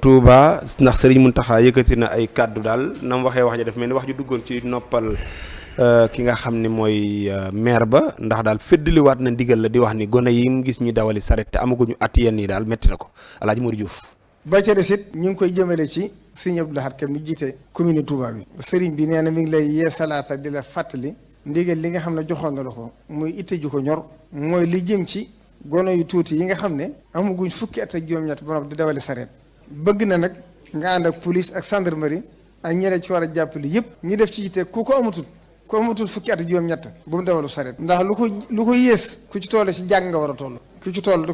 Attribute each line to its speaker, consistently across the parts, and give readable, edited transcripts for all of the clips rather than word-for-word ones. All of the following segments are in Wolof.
Speaker 1: Touba ndax Serigne Mountakha yëkkati na ay kàddu daal na mu waxee wax ja def mel ni wax ju duggoon ci noppal ki nga xam ne mooy maire ba ndax daal feddaliwaat na ndigal la di wax ni gone yi mu gis ñi dawali saret te amaguñu at yenn yi daal métti na ko Alaaji Modou Diouf.
Speaker 2: ba ca des it ñu ngi koy jëmale ci Serigne Abdou Lahad Ka mi jiite commune Touba bi. Serigne bi nee na mi ngi lay yeesalaata di la fàttali ndigal li nga xam ne joxoon na la ko muy itte ju ko ñor mooy li jëm ci gono yu tuuti yi nga xam ne amaguñ fukki at ak juróom-ñett ba noppi di dawali sareet bëgg na nag nga ànd ak police ak gendarmerie ak ñeneen ci war a jàppale yëpp ñu def ci yitte ku amatul fukki at ak juróom-ñett bu mu dawalu sareet ndax lu ko yées ku ci toll si jàng nga war a toll ku ci toll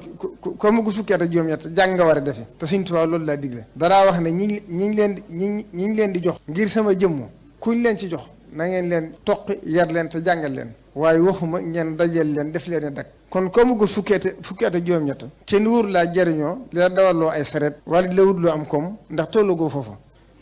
Speaker 2: ku amagul fukki at ak juróom-ñett jàng nga war a defe te Sëriñ Tuubaa loolu laa digle daraa wax ne ñi ngi leen di jox ngir sama jëmm kuñ leen ci jox na ngeen leen toqi yar leen te jàngal leen waaye waxuma ngeen dajal leen def leen dak kon ko amagul fukki at ak juróom-ñett kenn wóoru laa jariñoo di la dawalloo ay sareet wala di la wutloo am koom ndax tollugoo foofu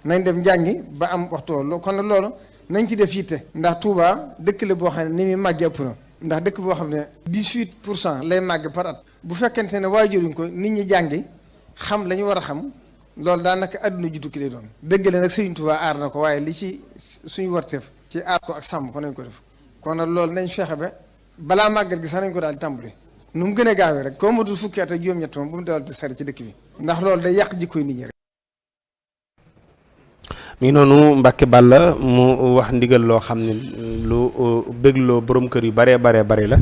Speaker 2: nañ dem njàngi ba am waxtu kon nag loolu nañ ci def yitte ndax Touba dëkk la boo xam ne ni muy màggee ëpp na ndax dëkk boo xam ne 18% lay màgg par at bu fekkente ne waajuruñ ko nit ñi jàngi xam la ñu war a xam loolu daanaka àdduna ju tukki lay doon dëgg la nag Sëriñ Touba aar na ko waaye li ci suñu warteef ci aar ko ak sàmm ko nañ ko def kon nag loolu nañ fexe ba balaa màggal gi sax nañ ko daal di tàmbali nu mu gën a gaawee rek koo matul fukki at ak juróom-ñett moom bu mu dawal di sari ci dëkk bi ndax loolu day yàq jikkoy nit ñi rek.
Speaker 1: mi ngi noonu Mbacke Balla mu wax ndigal loo xam ne lu bégloo borom kër yu baree bari la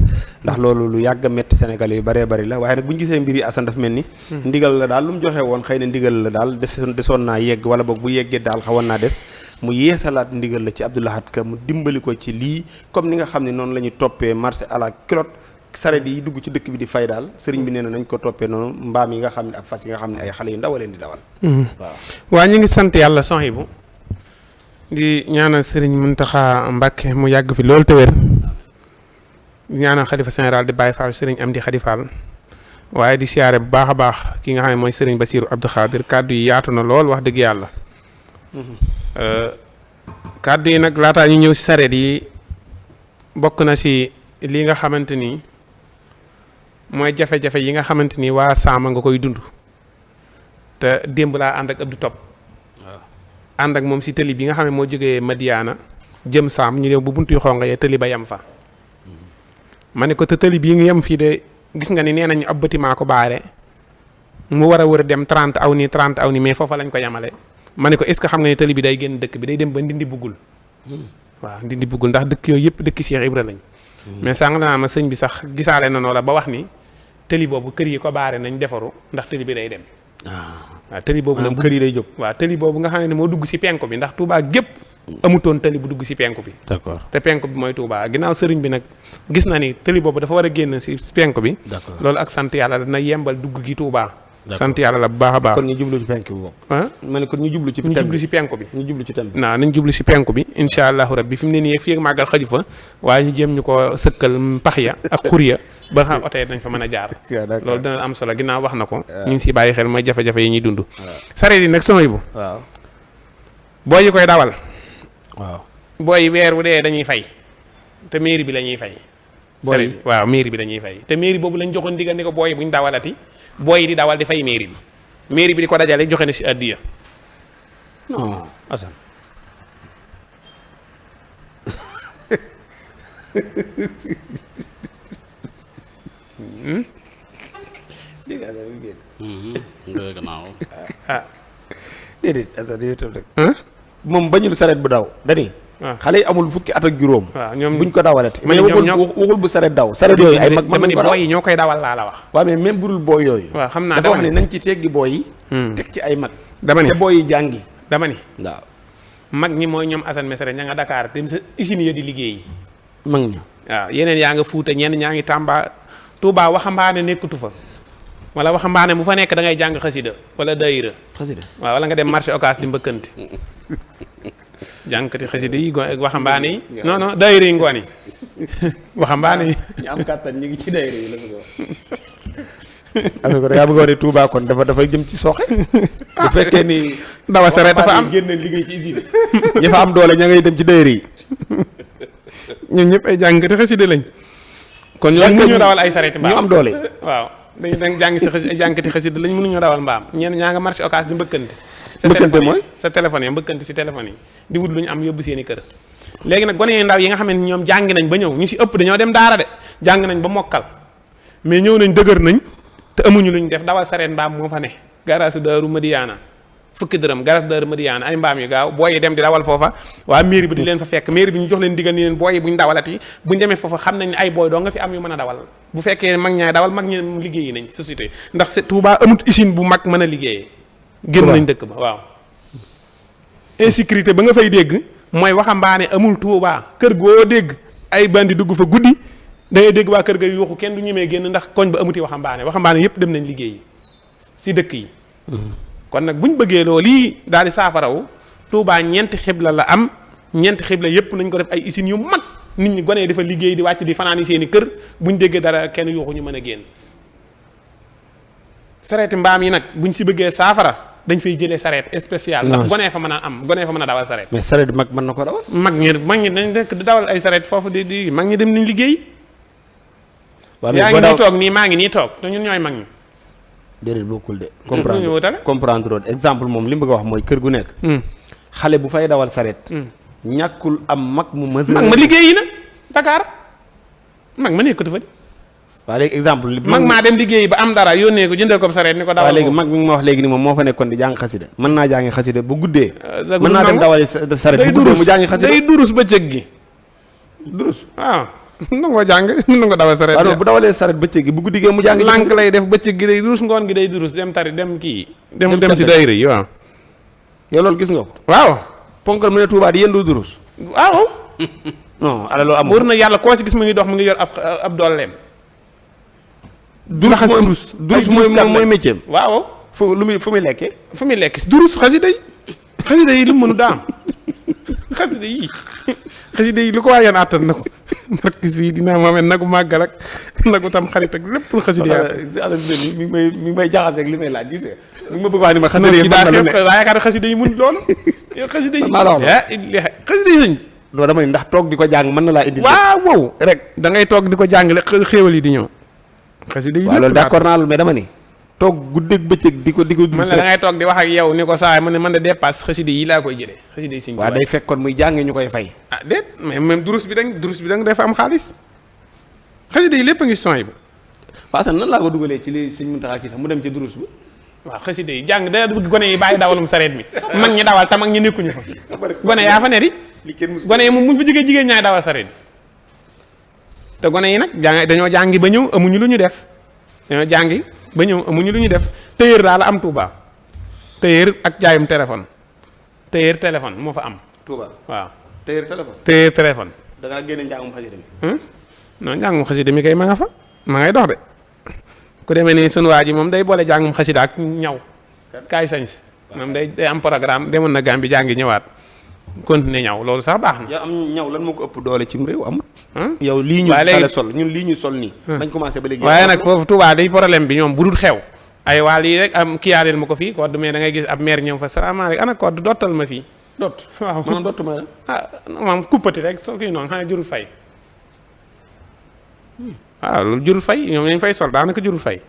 Speaker 1: ndax loolu lu yàgg a métti Sénégalais yu baree bari la waaye nag bu ñu gisee mbir yi Assane dafa mel ni ndigal la daal lu mu joxe woon xëy na ndigal la daal desoon naa yegg wala boog bu yeggee daal xawoon naa des mu yeesalaat ndigal la ci Abdou Lahad Ka mu dimbali ko ci lii comme ni nga xam ne noonu la ñu toppee marché à la culotte saret yi dugg ci dëkk bi di fay daal sëriñ bi nee na nañ ko toppee noonu mbaam yi nga xam ne ak fas yi nga xam ne ay xale yu ndaw leen di dawal
Speaker 3: waaw ñu ngi sant yàlla Sohibou di ñaanal Serigne Mountakha Mbacké mu yàgg fi loolu te wér di ñaanal xalifa général di Baye Fall Serigne Amdi Khady Fall waaye di siyaare bu baax a baax ki nga xam ne mooy Serigne Bassirou Abdou Khadir kàddu yi yaatu na lool wax dëgg yàlla kàddu yi nag laataa ñu ñëw si sareet yi bokk na si li nga xamante ni mooy jafe-jafe yi nga xamante ni waa Saama nga koy dund te démb laa ànd ak Abdou Top ànd ak moom si tëli bi nga xam ne moo jógee Madiana jëm Saam ñu ñëw bu buntu yu xonq yee tëli ba yem fa ma ne ko te tëli bii nga yem fii de gis nga ni nee nañu ab bâtiment ko baare mu war a wër a dem 30 aw ni mais foofa lañ ko yemale ma ne ko est ce que xam nga ni tëli bi day génn dëkk bi day dem ba ndindi buggul waaw ndindi buggul ndax dëkk yooyu yëpp dëkk Cheikh Ibra lañ mais sànq naa ma sëñ bi sax gisaale na noo la ba wax ni tëli boobu kër yi ko baare nañ defaru ndax tëli bi day dem waaw tëli boobu nag
Speaker 1: kër yi day jóg
Speaker 3: waaw tëli boobu nga xam ne moo dugg si penku bi ndax Touba gépp amutoon tëli bu dugg si penku bi
Speaker 1: d'accord
Speaker 3: te penku bi mooy Touba ginnaaw sëriñ bi nag gis na ni tëli boobu dafa war a génn si penku bi
Speaker 1: d'accord
Speaker 3: loolu ak sant yàlla dana yembal dugg gi Touba sant yàlla la bu baax a baax
Speaker 1: kon ñu jublu ci penku bi boobu ma ne kon ñu jublu ci
Speaker 3: penku bi
Speaker 1: ñu jublu ci tem bi
Speaker 3: waaw nañ jublu si penku bi incha allahu rabbi fi mu ne nii fii ak màggal xaju fa waaye ñu jéem ñu ko sëkkal pax ya ak xur ya ba xam oto yi dañ fa mën a jaar loolu dana am solo ginnaaw wax na ko ñu ngi si bàyyi xel mooy jafe-jafe yi ñuy dund sareet yi nag Sohibou
Speaker 1: waaw
Speaker 3: booy yi koy dawal
Speaker 1: waaw
Speaker 3: booy weer wu dee dañuy fay te mairie bi la ñuy fay
Speaker 1: booy
Speaker 3: waaw mairie bi la ñuy fay te mairie boobu lañ joxoon digal ni ko booy buñ dawalati booy yi di dawal di fay mairie bi di ko dajale joxe na si addiya
Speaker 1: non Assane déedéet Assane yow tam rek moom bañul sareet bu daw dani xale yi amul fukki at ak juróom
Speaker 3: waaw ñoom
Speaker 1: buñ ko dawalati
Speaker 3: mais
Speaker 1: waxul bu sareet daw sareet yooyu ay mag
Speaker 3: dama ni booy yi ñoo koy dawal laa la wax
Speaker 1: waaw mais même budul booy yooyu
Speaker 3: waaw xam naa
Speaker 1: dafa wax ne nañ ci teggi booy yi teg ci ay mag
Speaker 3: dama ni
Speaker 1: te booy yi jàngi
Speaker 3: dama ni
Speaker 1: waaw
Speaker 3: mag ñi mooy ñoom Assane Mesere ña nga Dakar dem sa usine ya di liggéey
Speaker 1: mag ñi
Speaker 3: waaw yeneen yaa nga Fuuta ñenn ñaa ngi Tamba Touba waxambaane nekkatu fa wala waxambaane bu fa nekk da ngay jàng xasida wala daayira
Speaker 1: xasida
Speaker 3: waaw wala nga dem marché Ocass di mbëkkanti jàngkati xasida yi waxambaane yi non daayira yi ngoon yi waxambaane yi
Speaker 1: ñu am kàttan ñu ngi ci daayira yi la bëgg a wax parce que da ngaa bëgg a wax ne Touba kon dafa jëm ci soxe bu fekkee ni
Speaker 3: dawa sareet dafa am
Speaker 1: génn liggéey ci usine ñi fa am doole ña ngay dem ci daayira yi
Speaker 3: ñoom ñëpp ay jàngkati xasida lañ kon ñoom ñu dawal ay sareet
Speaker 1: ñu am doole
Speaker 3: waaw dañuy dem jàngi si xasi jànkati xasida lañ mënuñoo dawal mbaam ñenn ñaa nga marché occasion di mbëkkante sa téléphone yi mbëkkante si téléphone yi di wut lu ñu am yóbbu seen i kër léegi nag gone yi ndaw yi nga xam ne ñoom jàngi nañ ba ñëw ñu si ëpp dañoo dem daara de jàng nañ ba mokkal mais ñëw nañ dëgër nañ te amuñu luñ def dawal sareet mbaam moo fa ne garaasu Daaru Madiyaana fukki dërëm garas Daaru Madiyaana ay mbaam yu gaaw booy yi dem di dawal foofa waa mairie bi di leen fa fekk mairie bi ñu jox leen digal ni leen booy yi buñ dawalati buñ demee foofa xam nañ ne ay booy doo nga fi am yu mën a dawal bu fekkee mag ñaay dawal mag ñi liggéeyi nañ société ndax Touba amut usine bu mag mën a liggéeyee génn nañ dëkk ba waaw insécurité ba nga fay dégg mooy waxambaane amul Touba kër goo dégg ay bandi dugg fa guddi da ngay dégg waa kër ga yuuxu kenn du ñemee génn ndax koñ ba amuti waxambaane yépp dem nañ liggéeyi si dëkk yi kon nag buñ bëggee loolu lii daal di saafarawu Touba ñeenti xibla la am ñeenti xibla yépp nañ ko def ay usines yu mag nit ñi gone dafa liggéey di wàcc di fanaan yi seen i kër buñ déggee dara kenn yuuxu ñu mën a génn sareeti mbaam yi nag buñ si bëggee saafara dañ fay jëlee sareet spécial ndax gonee fa mën a am gonee fa mën a dawal sareet
Speaker 1: mais sareet mag mën na ko dawal
Speaker 3: mag ñi dañ nekk di dawal ay sareet foofu di mag ñi dem nañ liggéey yaa ngi nii toog nii maa ngi nii toog te ñun ñooy mag ñi
Speaker 1: déedéet bokkul de comprendre exemple moom li mu bëgg a wax mooy kër gu nekk xale bu fay dawal sareet ñàkkul am mag mu mesure
Speaker 3: mag ma liggéeyi na Dakar mag ma nekkatu fa di
Speaker 1: waaw léegi exemple
Speaker 3: mag maa dem liggéeyi ba am dara yónnee ko jëndal ko sareet ni ko dawal
Speaker 1: waaw léegi mag mi ngi ma wax léegi ni moom moo fa nekkoon di jàng xasida mën naa jàngi xasida bu guddee mën naa dem dawali sareet bu guddee mu jàngi xasida
Speaker 3: day durus bëccëg gi durus waaw nangoo jàng nangoo dawal sareet
Speaker 1: waaw bu dawalee sareet bëccëg gi bu guddi gee mu jàng
Speaker 3: lànk lay def bëccëg gi day durus ngoon gi day durus dem tari dem kii dem si dayra yi waaw
Speaker 1: yow loolu gis nga ko
Speaker 3: waaw
Speaker 1: ponkal mu ne Touba di yendu durus
Speaker 3: waaw
Speaker 1: non ala loo am
Speaker 3: wër na yàlla koo si gis mu ngi dox mu ngi yor ab dooleem
Speaker 1: durus mooy métier
Speaker 3: waaw
Speaker 1: fu muy lekkee
Speaker 3: fu muy lekk durus xasida yi lu mënu daam xasida yi lu ko waayoon àttan na ko nag si dinaa ma amee nagu màggal ak nagu tam xarit ak lépp xasida yi
Speaker 1: mi ngi may jaxase ak li may laaj gis nga mi ngi ma bëgg wax ni ma xasida yi
Speaker 3: daa xeeb waa yaakaar xasida yi mun loolu yow xasida yi xasida yi sëñ
Speaker 1: non damay ndax toog di ko jàng mën na laa indi
Speaker 3: waaw wow rek da ngay toog di ko jàngale xéewal yi di ñëw xasida yi
Speaker 1: waaw loolu d'accord naa loolu mais dama ni toog guddeeg bëccëg di ko
Speaker 3: man la da ngay toog di wax ak yow ni ko saa man ne man de dépasse xasida yi laa koy jëlee xasida yi sëñ
Speaker 1: waaw day fekkoon muy jàngee ñu koy fay
Speaker 3: déet mais même durus bi da dafa am xaalis xasida yi lépp a ngi son yi ba
Speaker 1: parce que nan laa ko dugalee ci li sëñ Muntaxa kii sax mu dem ci durus bi
Speaker 3: waaw xasida yi jàng da bëgg gone yi bàyyi dawalum sareet mi mag ñi dawal te mag ñi nekkuñu fa gone yaa fa ne di gone yi moom muñ fa jógee jigéen ñaay dawal sareet te gone yi nag dañoo jàngi ba ñëw amuñu lu ñu def dañoo jàngi ba ñëw amuñu lu ñu def téyeer daal la am Touba téyeer ak jaayum téléphone moo fa am
Speaker 1: Touba
Speaker 3: waaw
Speaker 1: téyeer
Speaker 3: téléphone
Speaker 1: da ngaa génne njàngum xasida mi
Speaker 3: non njàngum xasida mi kay ma nga fa ma ngay dox de ku demee ni sunu waa ji moom day boole jàngum xasida ak ñaw kaay sañs moom day am programme demoon na Gàmbi jàngi ñëwaat continuer ñaw loolu sax baax na.
Speaker 1: yow am ñaw lan moo ko ëpp doole cim réew amul. yow lii ñu tale sol ñun lii ñu sol nii. bañ commencé ba léegi.
Speaker 3: waaye nag foofu Touba day problème bi ñoom bu dul xew. ay waa lii rek am kiyaareel ma ko fii code mais da ngay gis ab maire ñëw fa salaamaaleykum ana code dottal ma fii.
Speaker 1: dot
Speaker 3: waaw
Speaker 1: maanaam dott ma la.
Speaker 3: maam kuppati rek soo kii noonu xanaa jurul fay. waaw loolu jurul fay ñoom lañ fay sol daanaka jurul fay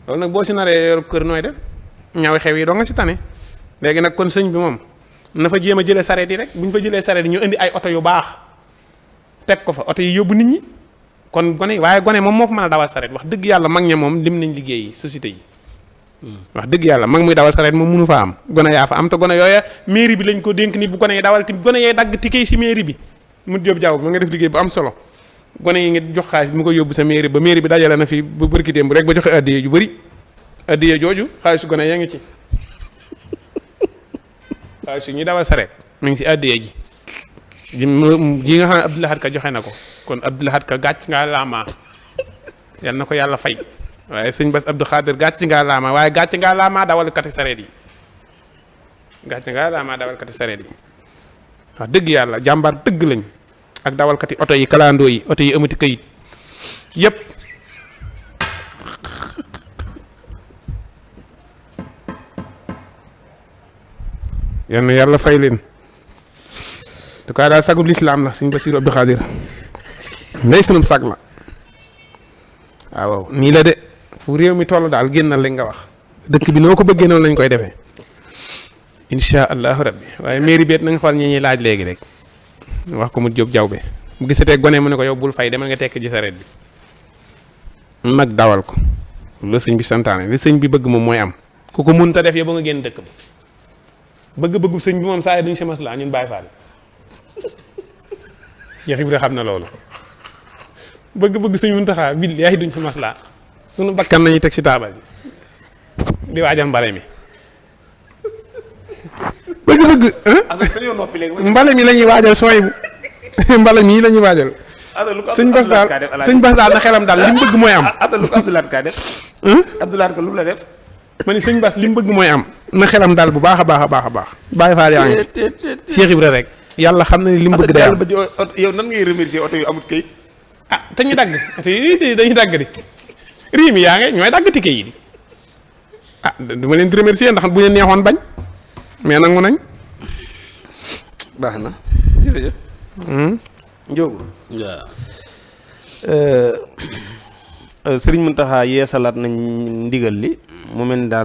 Speaker 3: loolu nag boo si naree yor kër nooy def ñaw xew yi doo nga si tane léegi nag kon sëñ bi moom na fa jéem a jëlee sareet yi rek bu ñu fa jëlee sareet yi ñu indi ay oto yu baax teg ko fa oto yi yóbbu nit ñi kon gone waaye gone moom moo fa mën a dawal sareet wax dëgg yàlla mag ña moom lim nañ liggéey yi société yi wax dëgg yàlla mag muy dawal sareet moom mënu fa am gone yaa fa am te gone yooya mairie bi lañ ko dénk ni bu gone yi dawal ti gone yee dagg ticket si mairie bi mu jóob jaww ma nga def liggéey bu am solo gone yi ngi jox xaalis bi mu ko yóbbu sa mairie ba mairie bi dajale na fi bu bërkitéem bu rek ba joxe addiye ju bëri addiye jooju xaalisu gone yaa ngi ci xaalisu ñi dawal sareet mi ngi si addiye ji ji nga xam ne Abdou Lahad Ka joxe na ko kon Abdou Lahad Ka gàcc ngaa laamaa yal na ko yàlla fay waaye sëñ Bass Abdou Khadir gàcc ngaa laamaa waaye gàcc ngaa laamaa dawal kati sareet yi gàcc ngaa laamaa dawal kati sareet yi wax dëgg yàlla jàmbaar dëgg lañ ak dawalkati oto yi kalandoo yi oto yi amati kayit yëpp yal na yàlla fay leen en tout cas daal sagub lislaam la sëñ Bassirou Abdou Khadir ndey sunum sag la waaw nii la de fu réew mi toll daal génnal li nga wax dëkk bi noo ko bëggee noonu lañ koy defee incha allahu rabbi waaye mairie beet nañ xool ñi ñuy laaj léegi rek wax ko mu jóg jaww bi bu gisatee gone mu ne ko yow bul fay demal nga tekk ji sareet bi mag dawal ko la sëñ bi santaane li sëñ bi bëgg moom mooy am ku ko mënta def yow ba nga génn dëkk bi bëgg-bëggu sëñ bi moom saa yi duñ si maslaa ñun Baay Faal Cheikh Ibra xam na loolu bëgg-bëgg sëñ Muntaxa billaahi duñ si maslaa sunu bakkan nañuy teg si taabal bi di waajal mbale mi bëgg-bëgg mbale mi la ñuy waajal sooy bu mbale mii la ñuy waajal sëñ Bass daal na xelam daal li mu bëgg mooy am
Speaker 1: lu ko Abdoulaye Ka def Abdoulaye Ka lu la def
Speaker 3: ma ni sëñ Bass li mu bëgg mooy am na xelam daal bu baax a baax a baax a baax Baay Faal yaa ngi Cheikh Ibra rek yàlla xam na ni li mu bëgg day am
Speaker 1: yow nan ngay remercier oto yu amut kayit
Speaker 3: te ñu dagg oto yi dañuy dagg di rii mi yaa ngi ñooy dagg ticket yi di du ma leen di remercier ndax bu leen neexoon bañ mais nangu nañ
Speaker 1: baax na jërëjëf Ndiogou waaw Sëriñ Muntaxa yeesalaat nañ ndigal li mu mel ni daal